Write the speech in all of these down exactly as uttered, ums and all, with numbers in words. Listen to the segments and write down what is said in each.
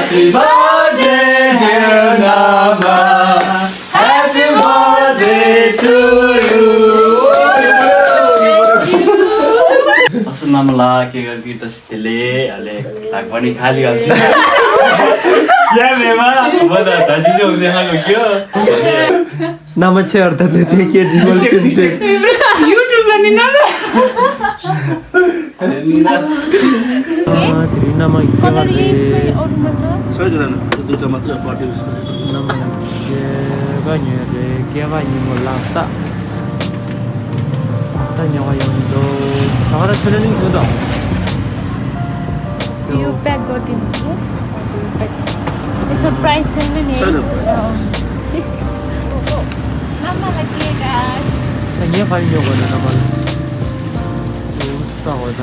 Happy birthday, dear Nama. Happy birthday to you. असो नाम ला के गर्गी दस दिले अले लागवानी खाली हल्सी। क्या मेमा? म त दाजुभाइ उनले खाएको के हो? नाम छेर त ने थे के जीवन के। YouTube मा नि नाम। अँ, धेरै नाम के कलर यही यसमै अरूमा छ? छैन, त्यो दुईटा मात्रै पार्टी उसको। नाम के गा नि रे, के गा नि म लाग्छ। त न्यावा यो दो। सारा छैन नि यो त। यो प्याक गरिदिनु हो। यसो प्राइस छैन नि? छैन। अँ। आमालाई के गाछ? त यहाँ पानी यो गर्नु न मलाई। त हो त।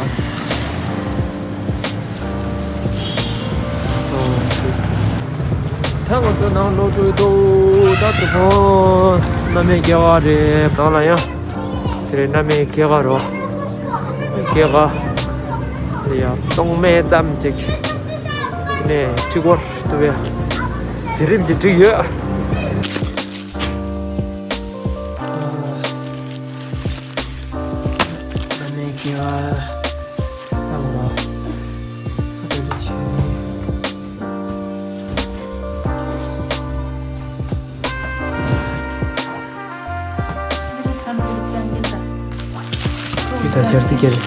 ཐང་ཚོ་ནང་ལོག་འགྲོ་དོ། ད་དུ་ཕོ་མནའ་མའི་སྐྱེ་བ་རེད། ད་ལ་ཡང་དེ་རེད། མནའ་མའི་སྐྱེ་བ་རོ། སྐྱེ་བ་ཡ་སྟོང་མེད་ཙམ་ཅིག་ནས་ཁྲི་སྐོར་དུ་བས་མཛད་རིམ་གྱི་འགྲིག་ཡོད། མནའ་མའི་སྐྱེ་བ་བཏང་བ། ཨ་ཏོ་ལི་ཆེ། ཁྱེད་ད་ཆར་ཚིག་ཀྱེ་རེད།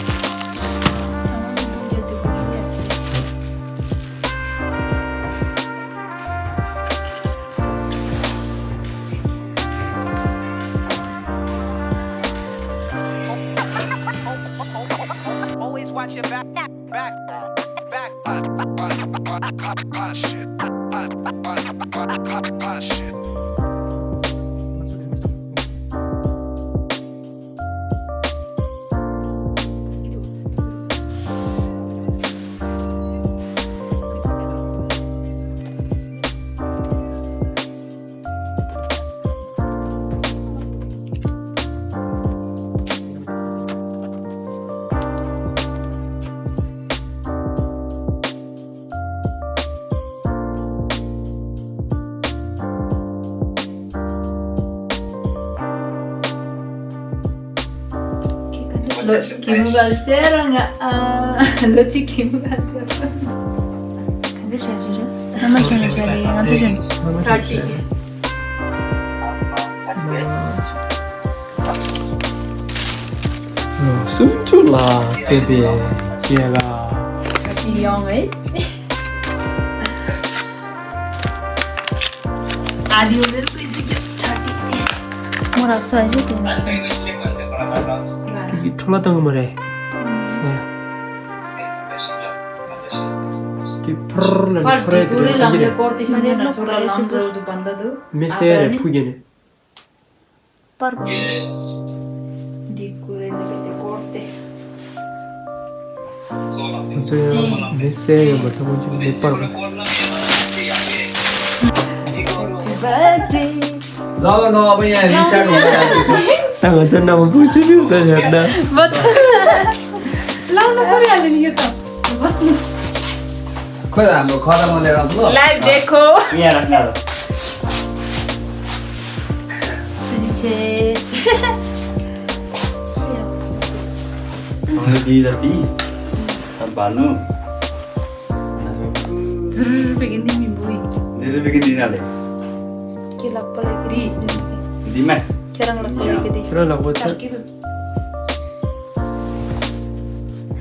Always watch your back, back, back. ལོ་གཅིག་གི་མུ་གལ་ཟེར་ར་ང་ཨ། ལོ་གཅིག་གི་མུ་གལ་ཟེར་ར། ག་འདྲ་བྱས་རེད། ང་མ་བྱས་ན་བྱས་རེད། ང་ཚོ་བྱས་ན། ཐར་ཊི། ལོ་སུམ་ཅུ་ལ་བརྩེ་བའི་སྐྱེས་ལ། ཐར་ཊི་ཡོང་ངེ། ཨ་ཌི་ཡོ་རེད་ཀུའི་སི་ཀྱི་ཐར་ཊི། མོ་རག་ཚོ་ཨ་ཞེ་དེ། དེ་གི་འཕྲོ་ལ་བཏང་གི་མ་རེད། དེ་ཕར་ལ་ནི་ཕར་ཡ་དེ་རེད་ག་གི་རེད། མི་སེ་རེད་ཕུ་གི་ནི། པར་གོ། འདི་ཀུ་རེ་ལ་གི་དེ་སྐོར་ཏེ། ང་ཚོ་ཡང་མི་སེ་ཡོད་མ་ཐག་ཅིག་མི་པར་གོ། ལོ་ལོ་ལོ་བ་ཡ་རི་ཆར་ད་ང་ཚོ་ནང་བུ་ཆུ་ཆུ་ཟ་ཡོད་ན། ལོ་ལོ་ཁོ་ཡ་ལ་ཡོད་དམ། ཁོས་རང་གི་ཁོ་རང་ལས་རང་ལོ། Live देखो। ངས་རང་ང་ལ། ཐུགས་རྗེ་ཆེ། ཨ་ནི་དེ་ད་དེ། ད་བ་ནུ། ཛུར་པེ་གི་འདི་མི་འབུ་ཡིན། འདི་ཟེར་བའི་གི་འདི་ན་ལེ། ཁྱེད་ལག་པ་ལ་གི་འདི། འདི་མེད། ཁྱེད་རང་ལག་པ་ལ་གི་འདི། ཁྱེད་རང་ལག་པ་ཚ། ཁྱེད་ཀྱི་འདུག་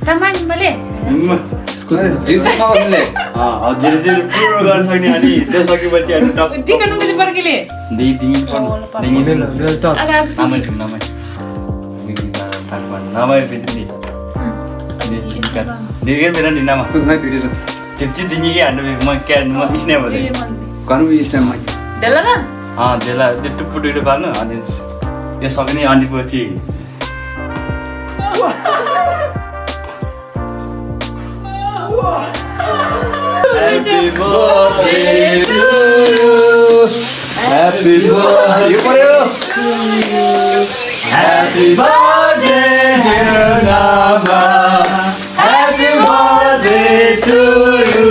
ད་མ་ཉི་མ་ལེ། ཉི་མ། སྐུ་ཚེ་ཇི་ལྟར་ཁ་བ་ལེ། ཨ་ཨ་ཇི་ལྟར་ཇི་ལྟར་ཕུར་གར་སོགས་ནི་ཨ་ནི་དེ་སོགས་ཀྱི་བ་ཅི་ཨ་ནི་ཏོག་འདི་ག་ནུ་མི་འདི་པར་གི་ལེ། འདི་འདི་ཉིད་པར་འདི་ཉིད་སོགས་ལེ། ཨ་ག་ཨ་ག་སི་ནམ་ཅིག་ནམ་ཅིག་འདི་འདི་ད་ད་པ་ནམ་ཡ་པེ་ཅི་འདི། འདི་འདི་ག་འདི་ག་མེ་ར་འདི་ནམ། ཁོ་ང་པེ་ཅི་སོ། དེབ་ཅི་འདི་ཉིད་ཀྱི་ཨ་ནི་མ་ཀ་ནི་མ་ཨིཤ་ནེ་བ་ལེ། ག་ནུ་ཨིཤ་ནེ་མ། དེ་ལ་ར། ཨ་དེ་ལ་དེ་ཏུ་པུ་ཏུ་རེ་པ་ནི་ཨ་ནི། ཡ་སོགས་ནི་ཨ་ནི་པོ་ཅི། Happy birthday to you. Happy birthday. Happy birthday, dear Nama. Happy birthday to you.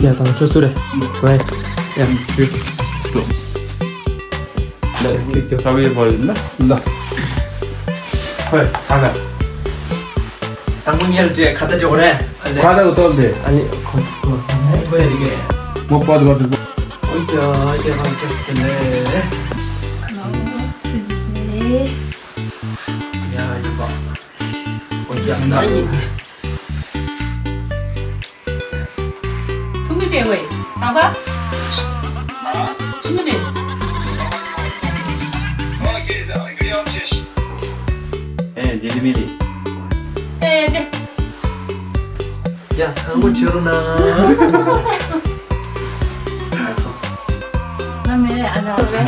ཡ་དང་ཆོས་སུ་རེད། ཝེ། ཡ། ཁྱོད་ཁྱོད་ཁྱོད་ཁ་བའི་བར་ཡིན་ན། ལ། ཧོꯏ་ཧ་ལ། དང་པོ་ཉལ་ཏེ་ཁ་ཏ་ཅོག་རེད། ཁ་ཏ་གོ་ཏོག་ཏེ། ཨ་ནི་ཁོ་ཁོ་ཁོ་ཡ་རིག་གེ། མོ་པོ་དགོ་ཏུ། ཨོ་ཅ་ཨོ་ཅ་ཨོ་ཅ་ཏེ་ལེ། ཡ་ཡི་བ། ཨོ་ཅ་ན། ཐུ་མི་ཏེ་ཝེ། ཏ་བ། ཐུ་མི་ཏེ། ཨེ་ཇེ་ལི་མི་ལི། ཨེ་ཏེ། ཡ་ཐང་མོ་ཆེ་རུ་ན། ང་མེ་རེ་ཨ་ན་རེ།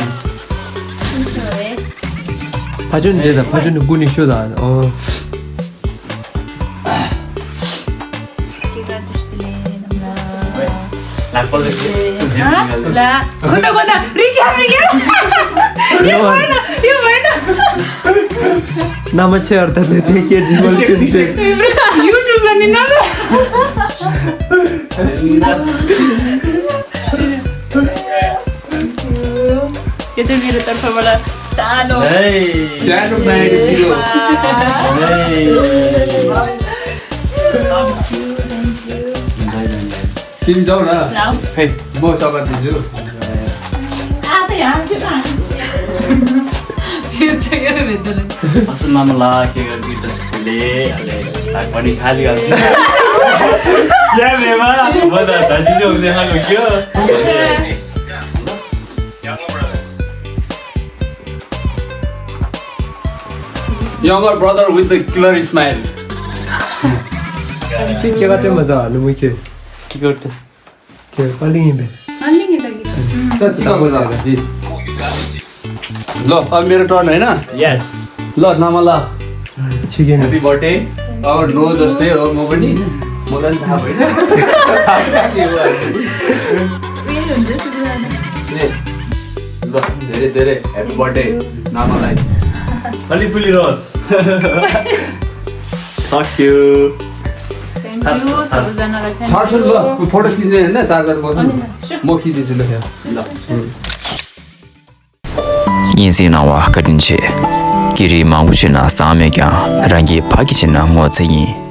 ཕ་ཆུན་འདྲེ་དང་ཕ་ཆུན་ནི་ཀུ་ནི་ཤོ་དང་ཨོ། ལག་པ་ལ་ལ་ཁོ་ན་ཁོ་ན་རི་ཀ་རི་ཀ་ཡོད་མ་ན་ཡོད་མ་ན། ན་མ་ཆེ་བར་ད་ནི་དེ་སྐད་ཅིག་མ་ལ་ཁྱོད་ཚེ། ཡུ་ཊུབ་ལ་ནི་ན་མ། ཡེ་དེ་མི་རུ་ཏར་ཕ་བ་ལ་ས་ནོ། ཧེ། ཡ་ནོ་མ་ཡེ་ཅི་རོ། ཧེ། ཁྱིམ་ཚང་ལ། ཧེ། མོ་ས་བ་དེ་ཚོ། ཨ་ཏི་ཡང་ཁྱོད་ཨ། ཕྱིར་ཆ་ཡར་མེད་དོ་ལེ། ཨ་སུ་མ་མ་ལ་ཁེ་གར་གི་ཏ་སི་ལེ་ཨ་ལེ། ད་ཁོ་ནི་ཁ་ལི་ཨ་སི། ཡ་མེ་མ་མ་ད་ད་ཅི་ཅོག་ལེ་ཧ་གོ་ཁྱོད། Younger brother with the killer smile. ཁྱེད་ཁྱེད་ཀ་ཏེ་མ་ཟ་ནུ་མུ་ཁྱེད། ཁྱེད་ཀ་ཏེ། ཁྱེད་པ་ལིང་ཡིན་པས། ཨ་ནི་ངེད་ལ་གི། ད་ཅི་དང་པོ་ལ་འདི། ལོ་ཨ་མེ་ར་ཏོ་ནས་ན། Yes. ལོ་ན་མ་ལ། ཆི་གེ་ནི། Happy birthday. Our no just say our mobile ni. More than half. ལོ་དེ་རེད་དེ་རེད། Happy birthday. ན་མ་ལ། ཕ་ལི་ཕུ་ལི་རོས། Thank you. ཚར་ཚར་ཚར་ཚར་ལ་ཁྱེད་ཚར་ཚར་ལ་ཕོ་ཏོ་ཁྱེར་ནས་ནས་ཚར་ཚར་མོ་ཚར་མོ་ཁྱེར་ཏེ་ཚུར་ལ་ཕེབས། སྙན་སེང་གནང་བ་བཀའ་དྲིན་ཆེ། སྐད་རིགས་མང་པོ་བཤད་ན་བཟང་མེད་ཀྱང་རང་གི་ཕ་གི་བྱས་ན་ངོ་ཚ་ཡིན།